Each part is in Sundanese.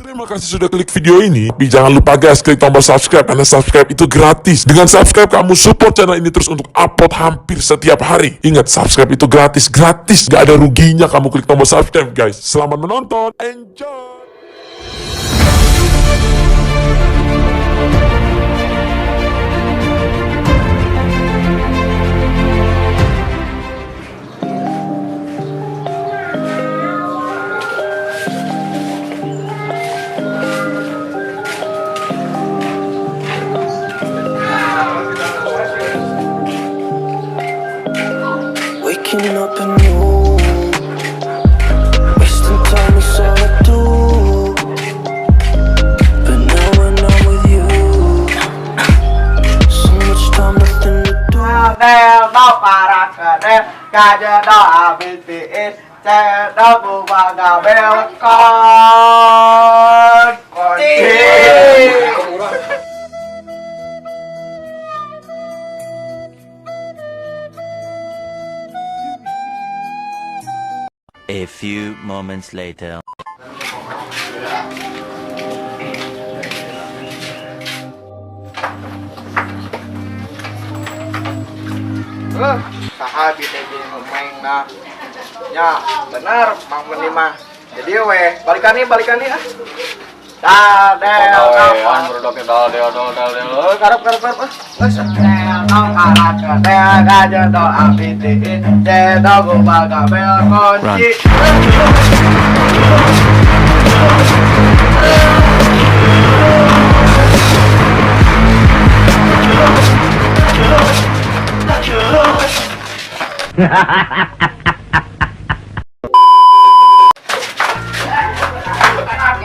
Terima kasih sudah klik video ini. Tapi jangan lupa guys, klik tombol subscribe karena subscribe itu gratis. Dengan subscribe kamu support channel ini terus untuk upload hampir setiap hari. Ingat, subscribe itu gratis, gratis. Gak ada ruginya kamu klik tombol subscribe guys. Selamat menonton, enjoy. Waking up and you wasting time is all I do. But now when I'm with you, so much time, nothing to do. Del do para kedel kaje do a b c i c do bu ba ga bel kon kunci. A few moments later. Saha bi teh jeung main nah. Ya, benar Mang Meni mah. Jadi weh, balikan nih ah. Dadel Dal del dal del del. Karep karep karep ah. Geus. Del do para kedel kaje do a b c i c do bu ba ga bel kunci.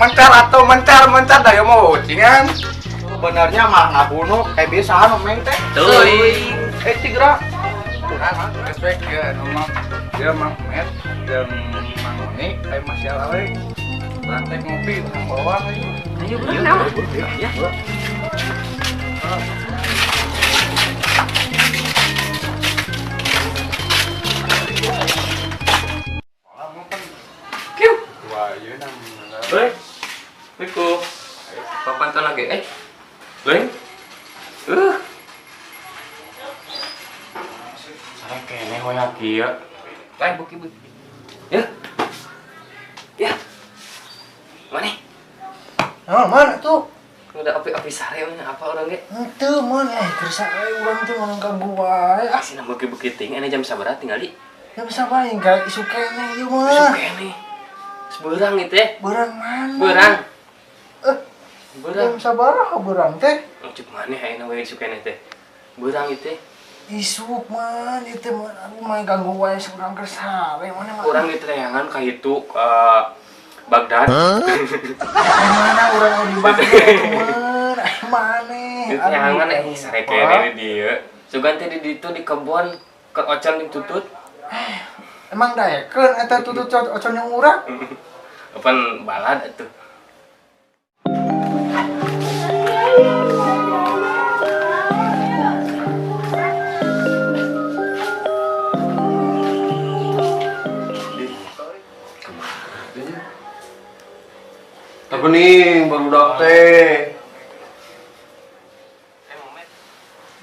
Mencar atau mencar mencar dari mau ucingan. Sebenarnya mah ngabunuh kayak bisa anu main teh. Teuing. Eh tigra. Respect ya, nomor dia Mang Met dan Mang Oni, kayak Mas Yalawe. Rantai ngopi urang bawang ayo. Ayo bro, Ya. Wah, ieu namanya. Woi. Miko. Papan lagi. Eh. Leng. Saya kene hoya kieu. Lain buki buki. Ya. Ya. Mana? Nah, mana tuh? Udah api-api sare mana apa orang ge? Henteu man, keur sae urang teh mana ganggu wae. Ah, Asina beuki-beuki ting ene jam sabaraha tinggali? Jam sabaraha engke isuk keneh ieu mah. Isuk keneh. Seberang itu teh. Beurang mana? Beurang. Beurang. Jam sabaraha beurang teh? Cuk maneh ayeuna we isuk keneh teh. Beurang ieu teh. Isuk man, ieu teh man aduh mah ganggu wae urang keur sare mana mah. Urang di tayangan ka hitu ka Baghdad. Mana urang di Baghdad man? Maneh. Di tayangan sare keneh di dieu. Sugan teh di ditu di kebon keur ocan jeung tutut. Emang daekeun eta tutut ocon yang urang? Apan balad atuh. Tapi nih baru teh.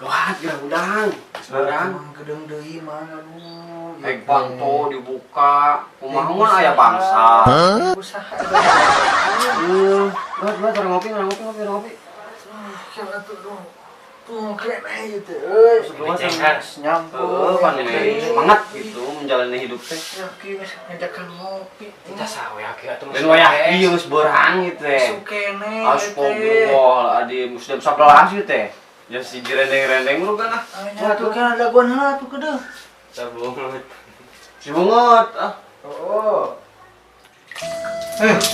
Dohat gerang. Seberang. Gedeng deui mah aduh. Ek panto dibuka, kumaha mun aya bangsa. Usaha. Buat buat orang ngopi, orang ngopi, ngopi, ngopi. Tuh keneh ieu teh euy. Nyampur semangat gitu menjalani hidup teh. Ya kieu geus ngajakan ngopi. Kita sawe kieu atuh. Dan wayah ieu geus beurang ieu teh. Isuk keneh. Astagfirullah, adi geus jam 11 ieu teh. Ya si direndeng-rendeng lu kan ah. Atuh kan laguan heula atuh keudeuh. Sabungut. Si bungut ah. Oh.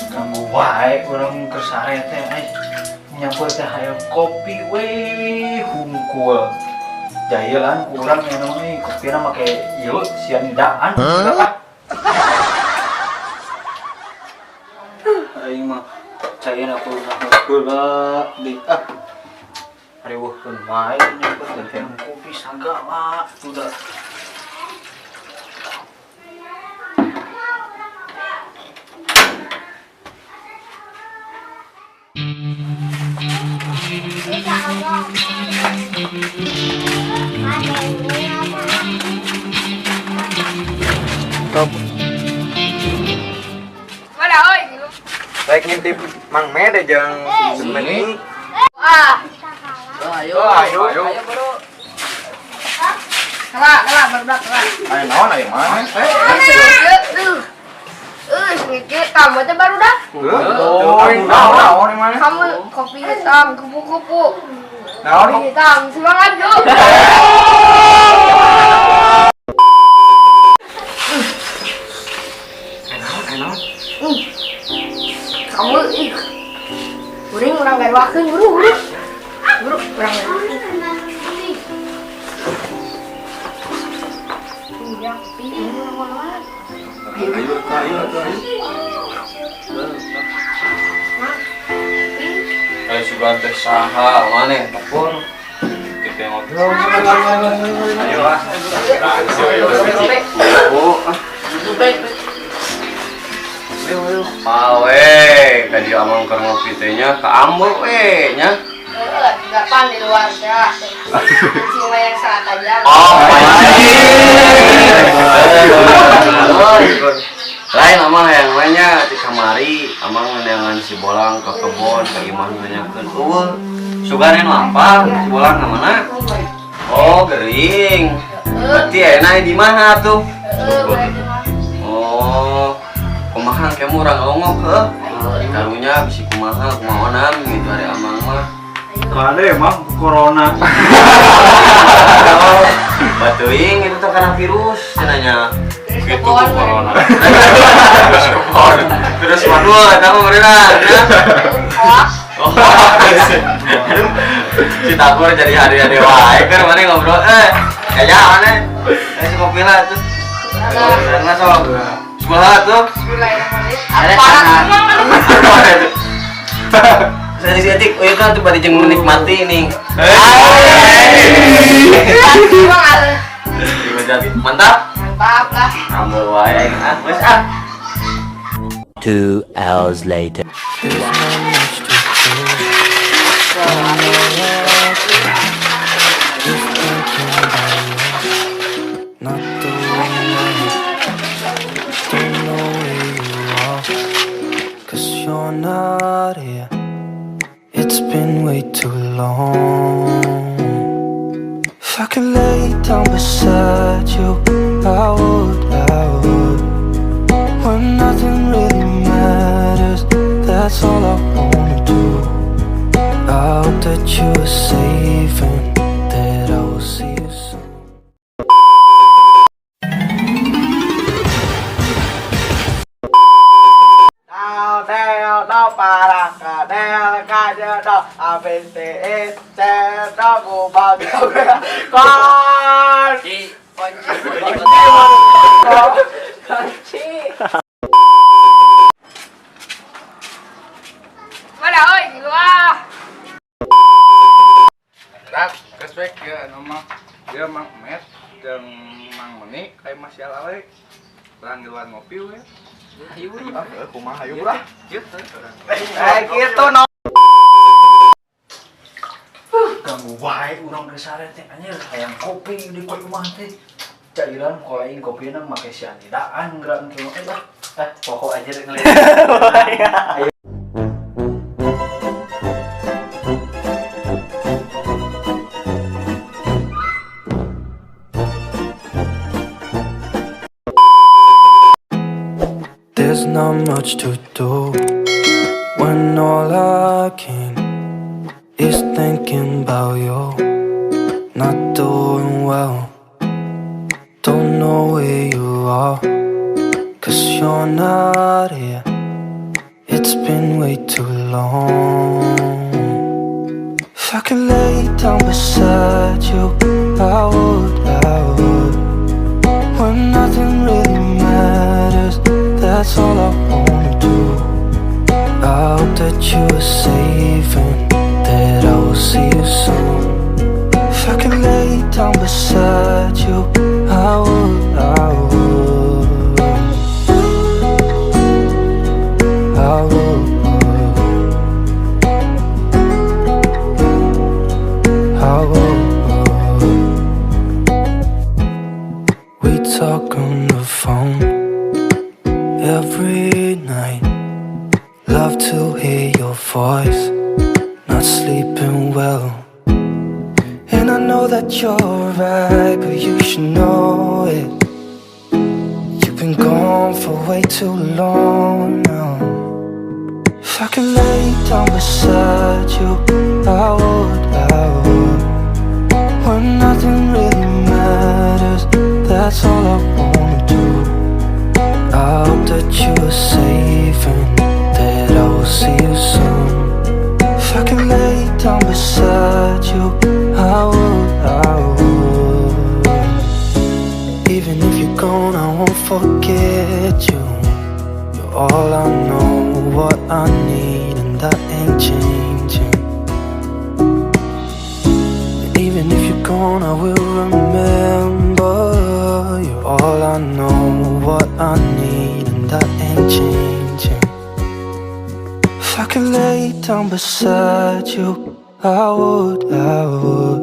Ganggu wae urang keur sare teh euy. Nyampur teh hayang kopi we hungkul. Jahilan urang minum euy kopina make ieu sianidaan. Ah. Aing mah caina kudu di ah. Riweuhkeun wae nyampur teh kopi sagala udah. Mana euy? Rek ngintip Mang Mede jeung si Meni. Ah, Ayo, ayo. Ayo. kela kela barudak kela. Ayo naon ayo mana? Sengit kamu teh barudak. Oh, naon naon mana? Kamu kopi hitam kupu-kupu. Naon? Kopi hitam semangat yuk. Kamu ih. Kuring urang gaduakeun buru buru. Buru urang gaduakeun. Iya, kopi urang urang. Ayo, ayo, ayo. Ayo sugan teh saha maneh telepon. Kita ngobrol. Ayo ah. Pawe, tadi amang keur ngopi teh nya ka ambo we nya. Heeh, gapan di luar ya. Cuma yang saat aja. Oh, lain amang yang lainnya di kamari amang ngeunangan si bolang ke kebon ke imah nanyakeun eueuh sugan anu apa si bolang ka mana? Oh, gering. Berarti enak di mana tuh? Oh, kumaha kamu urang longok heuh. Karunya bisi kumaha kumaonan gitu ari amang mah. Kade emang corona. Batuing itu tuh karena virus cenanya. Gitu corona. Terus waduh eta mah beneran ya. Oh. Si takur jadi hari-hari wae keur mana ngobrol kayaknya mana? Si kopi lah tuh. Karena sok. Sebelah tuh. Bismillahirrahmanirrahim. Saya oh iya kan tuh pada jeung menikmati nih. Mantap. Mantap lah. Kamu wae ah, wes ah. 2 hours later. Not doing well. Don't know where you are, 'cause you're not here. It's been way too long. If I could lay down beside you, I would, I would. When nothing really matters, that's all I wanna do. I hope that you are safe and that I will see you soon. Del del do para ka del ka de do A B C E C do ku ba B B kon. Kunci. Mana oi di luar. Tak, respect ya anu mah. Dia Mang Met jeung Mang Meni kayak Mas Yal we. Urang ngiluan ngopi we. Ayo kumaha ayo urang. Gitu no. Ganggu wae urang geus sare teh anjir hayang kopi di imah teh. Cairan kolain kopina make sianidaan geura engke mah. Pokok aja rek ngeliat. Ayo. There's not much to do when all I can is thinking about you. Not doing well, don't know where you are, 'cause you're not here. It's been way too long. If I could lay down beside you, I would, I would. When nothing really matters, that's all I wanna do. I hope that you are safe and that I will see you soon. If I could lay down beside you, I would, I would. I would. I would. We talk on the phone Every night, love to hear your voice. Not sleeping well. And I know that you're right, but you should know it. You've been gone for way too long now. If I could lay down beside you, I would, I would. When nothing really matters, that's all I wanna do. I hope that you are safe and that I will see you soon. If I could lay down beside you, I would, I would. Even if you're gone, I won't forget you. You're all I know, what I need, and that ain't changing. And even if you're gone, I will remember. You're all I know, what I need, and that ain't changing. If I could lay down beside you, I would, I would.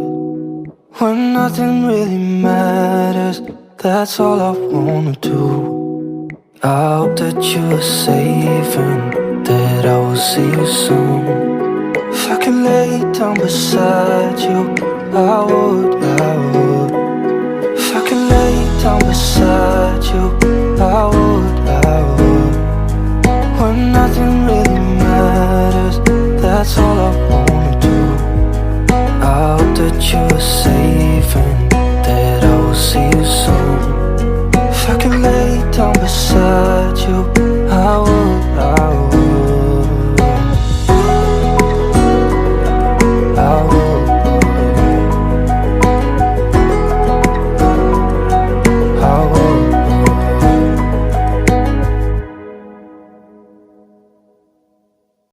When nothing really matters, that's all I wanna do. I hope that you are safe and that I will see you soon. If I could lay down beside you, I would, I would.